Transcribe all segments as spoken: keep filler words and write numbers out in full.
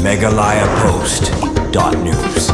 Meghalaya Post dot news.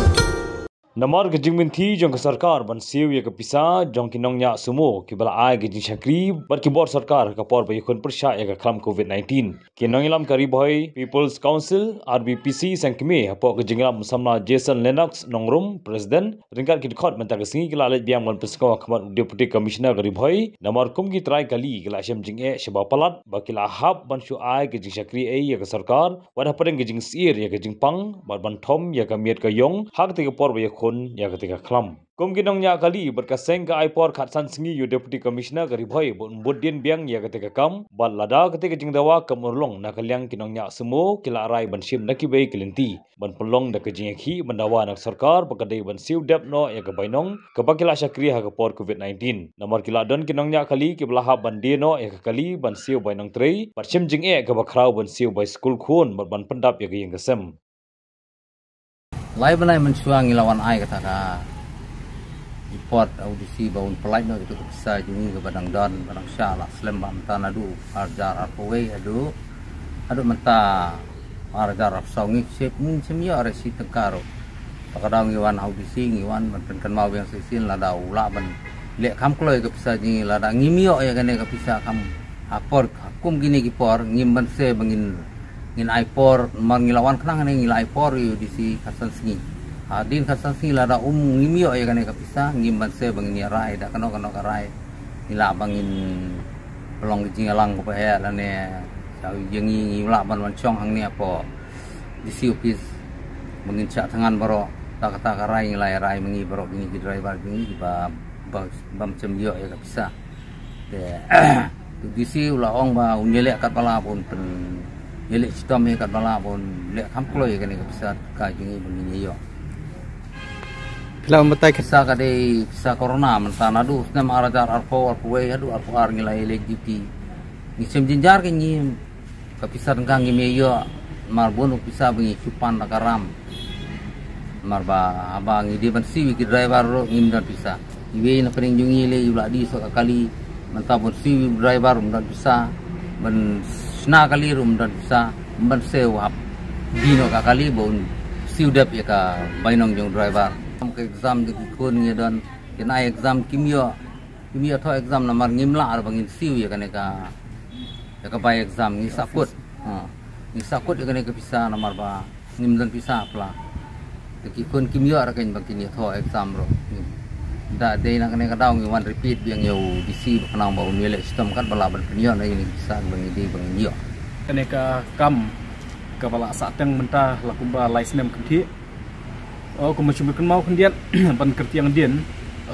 Namar ka jingmynti jong ka sorkar ban siew ïa ka pisa jong ki nongñiah sumo kiba la ai ka jingshakri bad ki bor sorkar ha ka por ba ïakhun pyrshah ïa ka khlam covid nineteen. Ki nongïalam ka Ri Bhoi People's Council, R B P C, sngewkmen hapoh ka jingïalam u samla Jason Lennox Nongrum, President, ryngkat ki dkhot mynta ka sngi ki la leit biang ban pynsngew ha khmat u Deputy Commissioner ka Ri Bhoi, namar kum ki trai kali ki la shem jingeh shaba palat ba ki la hap ban shu ai ka jingshakri ei ïa ka sorkar wat hapdeng ka jingsyier ïa ka jingpang bad ban thom ïa ka miet ka ïong ha katei ka por ba ïakhun ïa katei ka khlam. Kum ki nongñiah kali bad ka seng ka ai por khatsan sngi ïa u Deputy Commissioner ka Ri Bhoi ba un bud dien biang ïa katei ka kam bad lada katei ka jingdawa kam urlong na ka liang ki nongñiah sumo ki la rai ban shim na kiwei ki lynti ban pynlong da ka jingïakhih ban dawa na ka sorkar ba ka dei ban siew dep noh ïa ka bainong kaba ki la shakri ha ka por covid nineteen. Namar ki la don ki nongñiah kali kiba la hap ban die noh ïa ka kali ban siew bai nongtrei bad shem jingeh kaba khraw ban siew bai skul khun bad ban pyndap ïa ka ïing ka sem. Lai bnai mynshuwa ngi la wan ai kata ka report ha u D C ba un pynlait noh ïa ka pisa jong ngi kaba dang don, ba dang shah, la slem bha mynta naduh ar hajar arphew wei haduh, haduh mynta ar hajar arphew saw. Ngi shem, ngi shem ïoh re shi tyngka ruh. Ba ka daw ngi wan ha u D C ngi wan ban pynkynmaw biang shisien lada u lah ban leh kham kloi ka pisa jong ngi, lada ngim ïoh ïa kane ka pisa kham ha por, ha kum kine ki por ngim banse ba ngin, ngin ai por, namar ngi la wan khnang ne ngi la ai por ïa u D C khatsan sngi. Hadien khatsan sngi lada um ngim ïoh ïa kane ka pisa ngim banse ba ngin ïa rai da kano kano ka rai. Ngi lah ba ngin pynlong ka jingïalang kaba heh lane sa ïa ngi, ngi lah ban wan shong hangne hapoh D C office ba ngin shah thngan baroh. Ta kata ka rai ngi la ïa rai ma ngi baroh kine ki driver jong ngi ba, ba, bym shym ïoh ïa ka pisa. Te u D C u la ong ba un ïaleh katba lah ba un pyn, ïaleh shitom ïa katba lah ba un leh kham kloi ïa kane ka pisa ka jong ngi ba ngin ïa ïoh. Phi lah ban batai ka pisa ka dei pisa corona mynta naduh snem ar hajar arphew, arphew wei haduh arphew ar ngi la ïaleh duty. Ngi shem jynjar ka ngi, ka pisa tyngka ngim ïoh, namar bun u pisa ba ngi shu pan da ka ram. Namar ba haba ngi dei ban siew ïa ki driver ruh ngim don pisa. Iwei na pdeng jong ngi lei u la die soh ka kali, mynta ban siew ïa u driver um don pisa, ban shna kali ruh um don pisa, ban siew hap die noh ka kali ba un siew dep ïa ka bainong jong u driver. Ka exam jong ki khun ngi don, kin ai exam kim ïoh, kim ïoh thoh exam namar ngim lah ba ngin siew ïa kane ka, ïa ka bai exam ngi sahkut. Ha. Ngi sahkut ïa kane ka pisa namar ba ngim don pisa pla. Te ki khun kim ïoh ruh kein ba kin ïa thoh exam ruh. Da dei na kane ka daw ngi wan repeat biang ïa u D C ba khnang ba un ïaleh shitom katba lah ban pynïoh na ïa kane ka pisa ba ngi dei ba ngin ïoh. Kane ka kam kaba la sah teng mynta la kumba lai snem kynthih. Oh, kumba shu kynmaw khyndiat ban kyrtiang dien,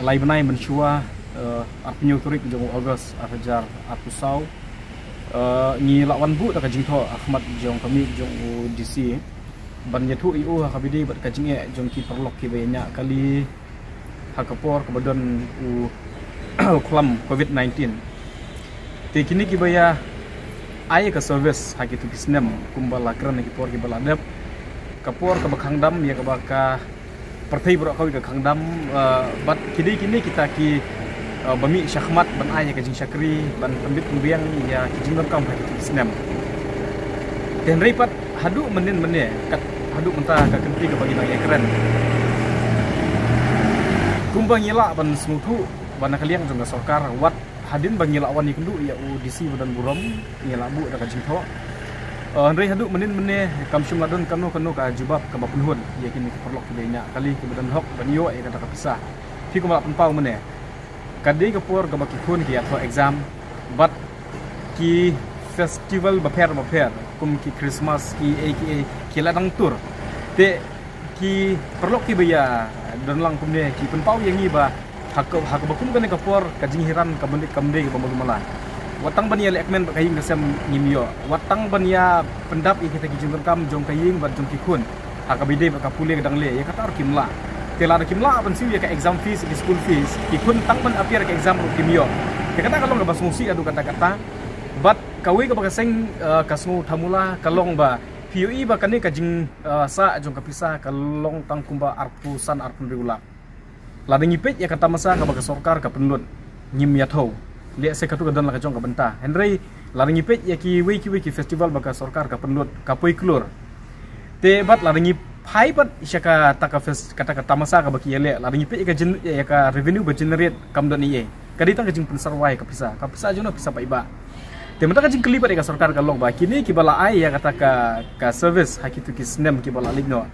lai bnai mynshuwa, eh, arphew hynñiew tarik jong u August ar hajar arphew saw, eh, ngi la wan buh da ka jingthoh ha khmat jong ka mih jong u D C ban ïathuh ïa u ha kaba ïadei bad ka jingeh jong ki paralok kiba ïa ñiah kali ha ka por kaba don u khlam covid nineteen. Te kine kiba ïa ai ka service ha kito ki snem kumba la kren ha ki por kiba la dep, ka por kaba khang dam ïa kaba ka pyrthei baroh kawei ka khang dam, eh, bad ki dei kine kita ki, eh, ba mih shakhmat ban ai ïa ka jingshakri ban pynbit pynbiang ïa ki jingdonkam ha kito ki snem. Te hynrei pat haduh mynnin mynne kat haduh mynta ka kynti kaba ngi dang ïa kren, kumba ngi lah ban sngewthuh ba na ka liang jong ka sorkar wat hadien ba ngi la wan ïakynduh ïa u D C ba don burom, ngi la buh da ka jingthoh. Eh, hynrei haduh mynnin mynne kam shym la don kano kano ka jubab kaba pynhun ïa kine ki paralok kiba ïa ñiah kali kiba don hok ban ïoh ïa kata ka pisa. Phi kumba la pynpaw mynne, ka dei ka por kaba ki khun ki ïa thoh exam bad ki festival bapher bapher kum ki Christmas ki ei ki ei ki la dang tur. Te ki paralok kiba ïa don lang kumne ki pynpaw ïa ngi ba ha ka, ha kaba kum kane ka por ka jinghiar ka bynta kam dei kaba malu mala. Wat tang ban ïa leh kmen bad ka ïing ka sem ngim ïoh. Wat tang ban ïa pyndap ïa kita ki jingdonkam jong ka ïing bad jong ki khun ha kaba ïadei bad ka pule ka dang leh, ïa kata ruh kim lah. Te lada kim lah ban siew ïa ka exam fees, ki school fees, ki khun tang ban appear ka exam ruh kim ïoh. Te kata ka long kaba sngewsih haduh katta katta. Bad kawei kaba ka seng, eh, ka sngew thamula ka long ba phi ïohi ba kane ka jing, eh, sah jong ka pisa ka long tang kumba arphew san arphew hynriew lak. Lada ngi peit ïa ka tamasa kaba ka sorkar ka pynlut, ngim ïathuh. Lehse katto ka don la ka jong ka bynta. Hynrei lada ngi peit ïa kiwei kiwei ki festival ba ka sorkar ka pynlut, ka poi klur. Te bad lada ngi phai bad sha kata ka fes, kata ka tamasa kaba ki ïaleh, lada ngi peit ïa ka gen-, ïa ka revenue ba generate kam don ei ei. Ka dei tang ka jingpynsarwai ka pisa, ka pisa jong no pisa paidbah. Te mynta ka jingkylli bad ïa ka sorkar ka long ba kine kiba la ai ïa kata ka, ka service ha kito ki snem kiba la leit noh,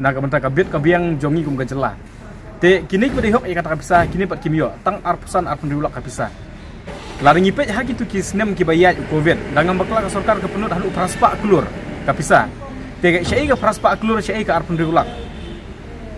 na ka bynta ka bit ka biang jong ngi kum ka jylla. Te kine kiba dei hok ïa kata ka pisa, kine pat kim ïoh, tang arphew san arphew hynriew lak ka pisa. Lada ngi peit ha kito ki snem kiba ïaid u covid, da ngam bakla ka sorkar ka pynlut haduh phra spah klur ka pisa. Te shaei ka phra spah klur, shaei ka arphew hynriew lak.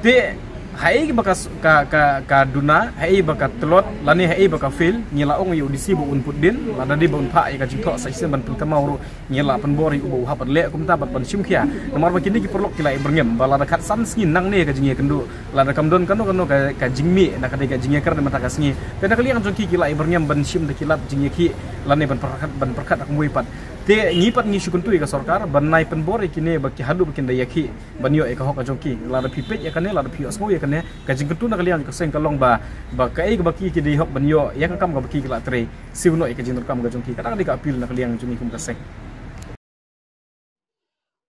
Te haei ba ka s-, ka, ka, ka duna, haei ba ka tlot, lane haei ba ka fail, ngi la ong ïa u D C ba un put dien, lada dei ba un phah ïa ka jingthoh sa shisien ban pynkynmaw ruh, ngi la pynbor ïa u ba u hap ban leh kumta bad ban shim khia. Namar ba kine ki paralok ki la ïa byrngem ba lada khatsan sngi nangne ka jingïakynduh, lada kam don kano kano ka, ka jingmih na ka dei ka jingïakren mynta ka sngi. Te na ka liang jong ki ki la ïa byrngem ban shim da ki lad jingïakhih lane ban pyrkhat, ban pyrkhat da kumwei pat. Te ngi pat ngi shu kyntu ïa ka sorkar ban nai pynbor ïa kine ba ki haduh ba kin da ïakhih ban ïoh ïa ka hok ka jong ki. Lada phi peit ïa kane, lada phi ïohsngew ïa kane, ka jingkyntu na ka liang ka seng ka long ba, ba kaei kaba ki ki dei hok ban ïoh ïa ka kam kaba ki ki la trei, siew noh ïa ka jingdonkam ka jong ki. Kata ka dei ka appeal na ka liang jong ngi kum ka seng.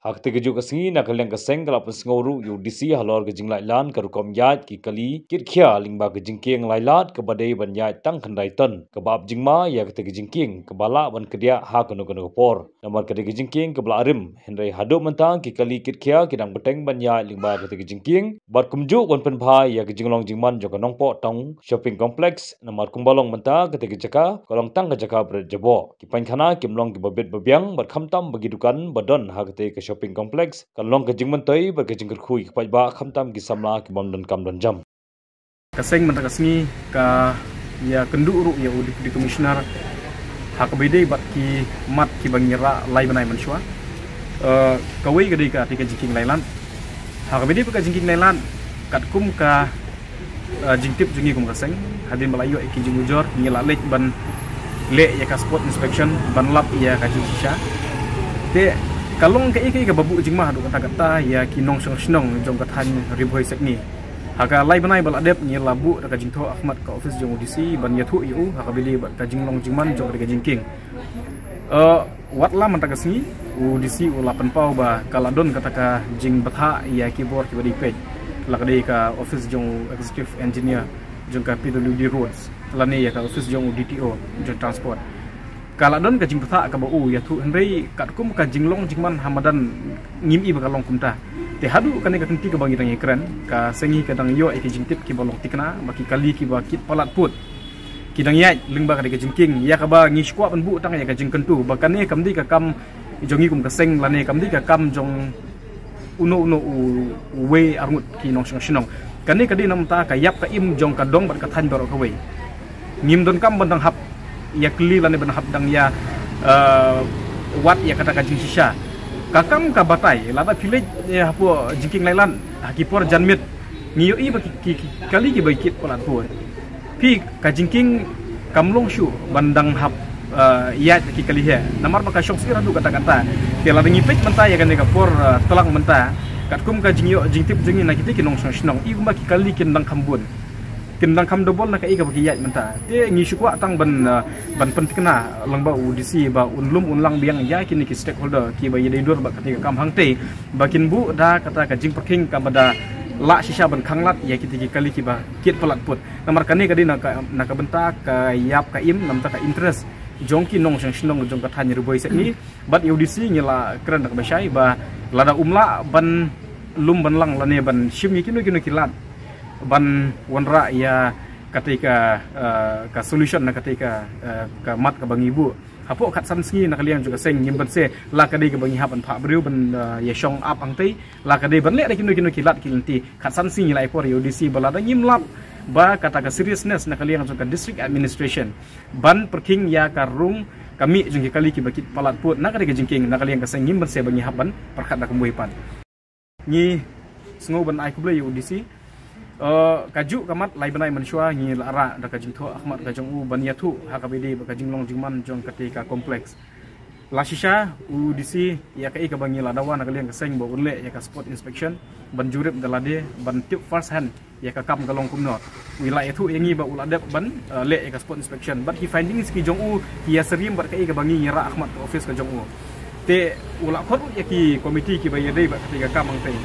Ha kata ka juh ka sngi na ka liang ka seng ka la pynsngew ruh ïa u D C halor ka jinglait lan ka rukom ïaid ki kali kit khia lyngba ka jingkieng lai lad kaba dei ban ïaid tang khyndai ton, kaba ap jingma ïa kata ka jingkieng kaba lah ban kdiah ha kano kano ka por. Namar ka dei ka jingkieng kaba la rim, hynrei haduh mynta ki kali kit khia ki dang bteng ban ïaid lyngba kata ka jingkieng bad kumjuh ban pynbha ïa ka jinglong jingman jong ka Nongpoh Town Shopping Complex. Namar kumba long mynta kata ka jaka ka long tang ka jaka bret jaboh. Ki painkhana kim long kiba bit ba biang bad khamtam ba ki dukan ba don ha kata ka shopping complex, ka long ka jingmyntoi bad ka jingkyrkhu ïa ki paidbah khamtam ki samla ki bym donkam donjam. Ka seng mynta ka sngi ka ïakynduh ruh ïa u Deputy Commissioner ha kaba ïadei bad ki mat kiba ngi rah lai bnai mynshuwa. Eh, kawei ka dei ka, dei ka jingkieng lai lad. Ha kaba ïadei bad ka jingkieng lai lad, katkum ka, eh, jingtip jong ngi kum ka seng, hadien ba la ïoh ïa ki jingujor, ngi la leit ban leh ïa ka spot inspection ban lap ïa ka jingshisha. Te ka long kaei kaei kaba buh jingma haduh katta katta ïa ki nongshong shnong jong ka thaiñ Ri Bhoi Sekni. Ha ka lai bnai ba la dep ngi la buh da ka jingthoh ha khmat ka office jong u D C ban ïathuh ïa u ha kaba ïadei bad ka jinglong jingman jong ka jingkieng. Eh, wat la mynta ka sngi, u D C u la pynpaw ba ka la don kata ka jingbthah ïa ki bor kiba dei peit, la ka dei ka office jong u executive engineer jong ka P W D Roads lane ïa ka office jong u D T O jong transport. Ka la don ka jingbthah kaba u ïathuh, hynrei katkum ka jinglong jingman ha madan ngim i ba ka long kumta. Te haduh kane ka kynti kaba ngi dang ïakren, ka seng hi ka dang ïoh ïa ki jingtip kiba long thikna ba ki kali kiba kit palat pud ki dang ïaid lyngba ka dei ka jingkieng, ïa kaba ngi shu kwah ban buh tang ïa ka jingkyntu ba kane kam dei ka kam jong ngi kum ka seng lane kam dei ka kam jong uno uno u, uwei arngut ki nongshong shnong. Kane ka dei namar ka ïap ka im jong ka dong bad ka thaiñ baroh kawei. Ngim donkam ban dang hap ïa kylli lane ban hap dang ïa, eh, wad ïa kata ka jingshisha. Ka kam ka batai, lada phi leit, eh, hapoh jingkieng lai lad ha ki por janmiet, ngi ïohi ba ki, ki, ki kali kiba kit palat pud. Phi, ka jingkieng kam long shuh ban dang hap, eh, ïaid ki kali hi. Namar ba ka shong sir haduh katta katta. Te lada ngi peit mynta ïa kane ka por, eh, tlang mynta, katkum ka jingïoh jingtip jong ngi na kita ki nongshong shnong, i kumba ki kali kin dang kham bun, kin dang kham double na kaei kaba ki ïaid mynta. Te ngi shu kwah tang ban, eh, ban pynthikna lyngba u D C ba un lum un lang biang ïa kine ki stakeholder kiba ïadei dur bad kata ka kam hangtei, ba kin buh da kata ka jingpyrkhing kaba da lah shisha ban khanglad ïa kita ki kali kiba kit palat pud. Namar kane ka dei na ka, na ka bynta ka ïap ka im, na bynta ka interest jong ki nongshong shnong jong ka thaiñ Ri Bhoi Sekni. Bad ïa u D C ngi la kren da kaba shai ba lada um lah ban lum ban lang lane ban shim ïa kino kino ki lad ban wanrah ïa katei ka, eh, ka solution na katei ka, eh, ka mat kaba ngi buh hapoh khatsan sngi. Na ka liang jong ka seng ngim banse la ka dei kaba ngi hap ban phah briew ban, eh, ïa shong ap hangtei, la ka dei ban leh da kino kino ki lad ki lynti. Khatsan sngi ngi la ai por ïa u D C ba lada ngim lap ba kata ka seriousness na ka liang jong ka district administration ban pyrkhing ïa ka rung ka mih jong ki kali kiba kit palat pud na katei ka jingkieng, na ka liang ka seng ngim banse ba ngi hap ban pyrkhat da kumwei pat. Ngi sngew ban ai khublei ïa u D C. Eh, kajuh ka mat lai bnai mynshuwa ngi la rah da ka jingthoh ha khmat ka jong u ban ïathuh ha kaba ïadei bad ka jinglong jingman jong katei ka complex. La shisha u D C ïa kaei kaba ngi la dawa na ka liang ka seng ba un leh ïa ka spot inspection ban jurip da lade, ban tip first hand ïa ka kam ka long kumno. U la ïathuh ïa ngi ba u la dep ban, eh, leh ïa ka spot inspection. Bad ki findings ki jong u ki ïasyriem bad kaei kaba ngi ngi rah ha khmat ka office ka jong u. Te u la khot ruh ïa ki komiti kiba ïadei bad katei ka kam hangtei.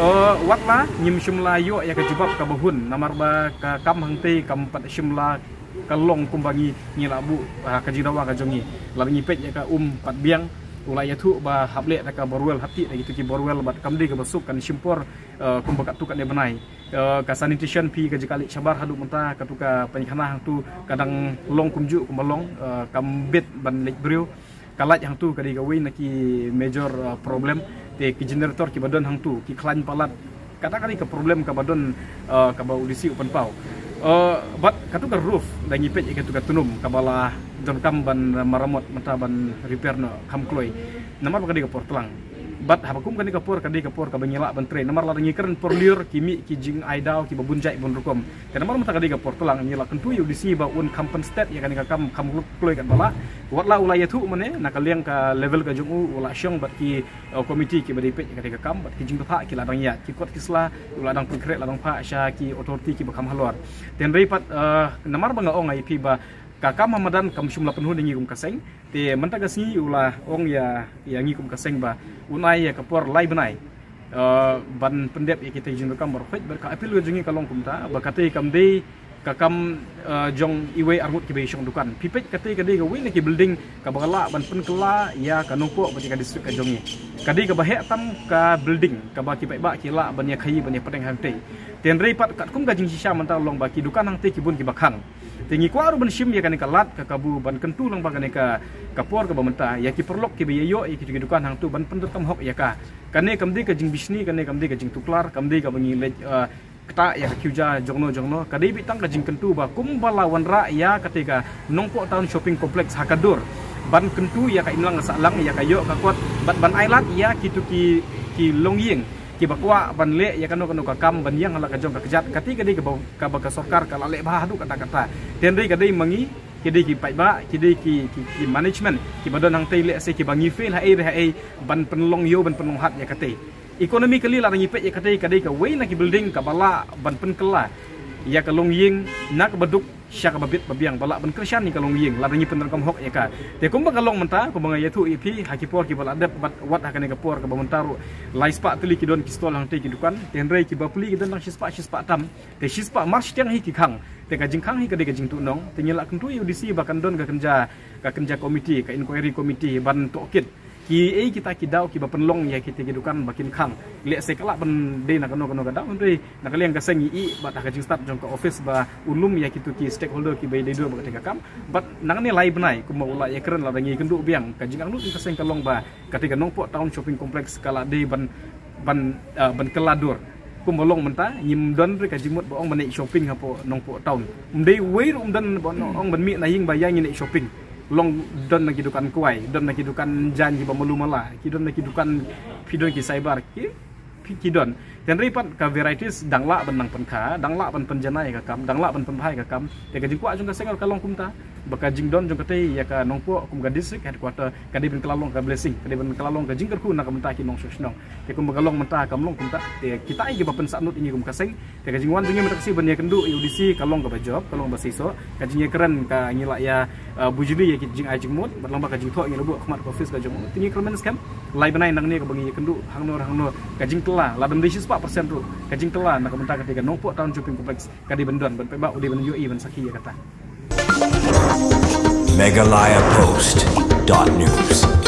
Eh, wat la ngim shym la ïoh ïa ka jubab kaba hun, namar ba ka kam hangtei kam pat shym la ka long kumba ngi, ngi la buh, ah, ka jingdawa ka jong ngi. Lada ngi peit ïa ka um pat biang, u la ïathuh ba hap leh da ka borewell, hap tih da kitu ki borewell bad kam dei kaba suk, kan shim por, eh, kumba katto katne bnai. Eh, ka sanitation phi ka jaka leit shabar haduh mynta, katu ka painkhana hangtu ka dang long kumjuh kumba long, eh, kam bit ban leit briew. Ka light hangtu ka dei kawei na ki major, uh, problem. Te ki generator kiba don hangtu ki khlaiñ palat. Kata ka dei ka problem kaba don, uh, kaba u D C u pynpaw. Uh, bad katu ka roof, da ngi peit ïa katu ka tnum kaba la donkam ban maramot, mynta ban repair noh kham kloi. Namar ba ka dei ka por tlang. Bad haba kum kane ka por, ka dei ka por kaba ngi lah ban trei. Namar lada ngi kren por lyiur, ki mih ki jingai daw kiba bun jait bun rukom. Te namar mynta ka dei ka por tlang, ngi la kyntu ïa u D C ba un kham pynsted ïa kane ka kam kham kloi katba lah. Wat la u la ïathuh mane, na ka liang ka level ka jong u, u la shong bad ki, uh, komiti kiba dei peit ïa kane ka kam, bad ki jingthoh ki la dang ïaid, ki kot ki sla u la dang pynkhreh, la dang phah sha ki authority kiba kham halor. Te hynrei pat, uh, namar ba nga ong ïa phi ba ka kam ha madan kam shym la pynhun ïa ngi kum ka seng. Te mynta ka sngi u la ong ïa, ïa ngi kum ka seng ba un ai ïa ka por lai bnai, uh, ban pyndep ïa kita ki jingdonkam baroh khoit. Bad ka appeal ka jong ngi ka long kumta ba katei kam dei ka kam, uh, jong iwei arngut kiba ïashong dukan. Phi peit, katei ka dei kawei na ki building kaba ka lah ban pynkylla ïa ka Nongpoh bad ïa ka district ka jong ngi. Ka dei kaba heh tam ka building kaba ki paidbah ki lah ban ïakhaii ban ïapdeng hangtei. Te hynrei pat katkum ka jingshisha mynta long ba ki dukan hangtei ki bun kiba khang. Te ngi kwah ruh ban shim ïa kane ka lad ka kabu ban kyntu lang ba kane ka, ka por kaba mynta ïa ki paralok kiba ïa ïoh ïa ki, ki dukan hangtu ban pyndonkam hok ïa ka. Kane kam dei ka jingbishni, kane kam dei ka jingtuklar, kam dei kaba ngi leit, uh, ktah ïa ka kyiuja jongno jongno. Ka dei beit tang ka jingkyntu ba kumba la wanrah ïa katei ka Nongpoh Town Shopping Complex ha ka dur ban kyntu ïa ka imlang ka sahlang, ïa ka ïoh ka kot, bad ban ailad ïa kitu ki, ki longïing kiba kwah ban leh ïa kano kano ka kam ban ïeng ha la ka jong ka kjat. Katei ka dei kaba, kaba ka sorkar ka la leh bha haduh katta katta. Te hynrei ka dei ma ngi, ki dei ki paidbah, ki dei ki, ki, ki management kiba don hangtei, lehse kiba ngi fail haei re haei ban pynlong ïew, ban pynlong hat ïa katei. Economically lada ngi peit ïa katei, ka dei kawei na ki building kaba lah ban pynkylla ïa ka longïing na kaba duk sha kaba bit ba biang, ba lah ban kyrshan ïa ka longïing lada ngi pyndonkam hok ïa ka. Te kumba ka long mynta, kumba nga ïathuh ïa phi, ha ki por kiba la dep bad wat ha kane ka por kaba mynta ruh, lai spah tylli ki don ki stall hangtei ki dukan. Te hynrei kiba plie ki don tang shispah, shispah tam. Te shispah mar shiteng hi ki khang. Te ka jingkhang hi ka dei ka jingtuhnong. Te ngi la kyntu ïa u D C ba kan don ka kynja, ka kynja komiti, ka inquiry committee ban tohkit kiei kita ki daw kiba pynlong ïa kita ki dukan ba kin khang. Lehse ka lah ban dei na kano kano ka daw, hynrei na ka liang ka seng ngi ïohi bad ha ka jingstad jong ka office ba u lum ïa kitu ki stakeholder kiba ïadei dur bad katei ka kam. Bad nangne lai bnai, kumba u la ïakren, lada ngi kynduh biang, ka jingangnud jong ka seng ka long ba katei ka Nongpoh Town Shopping Complex ka la dei ban, ban, uh, ban kylla dur. Kumba long mynta, ngim don re ka jingmut ba ong ban leit shopping hapoh Nongpoh Town. Ym dei uwei ruh um don ba ong ban mih na ïing ba ïa ngin leit shopping. Long don na ki dukan kwai, don na ki dukan jaiñ kiba malu mala, ki don na ki dukan, phi don ki cyber, ki, phi, ki don. Te hynrei pat ka varieties dang lah ban nang pynkha, dang lah ban pynjanai ka kam, dang lah ban pynbha ka kam. Te ka jingkwah jong ka seng ka long kumta ba ka jingdon jong katei ïa ka Nongpoh kum ka district headquarter ka dei ban kylla long ka blessing, ka dei ban kylla long ka jingkyrkhu na ka bynta ki nongshong shnong. Te kumba ka long mynta kam long kumta. Te kita hi kiba pynsahnud ïa ngi kum ka seng. Te ka jingwan jong ngi mynta ka sngi ban ïakynduh ïa u D C ka long kaba jop, ka long ba seisoh. Ka jingïakren ka ngi la ïa, uh, bujli ïa ki jingai jingmut, bad lyngba ka jingthoh ngi la buh ha khmat ka office ka jong u. Te ngi kyrmen skhem, lai bnai nangne kaba ngi ïakynduh hangno hangno, ka jingkylla, lada ym dei shispah percent ruh, ka jingkylla na ka bynta katei ka Nongpoh Town Shopping Complex ka dei ban don, bad paidbah u dei ban ïohi ban sakhi ïa kata. Meghalaya Post dot news.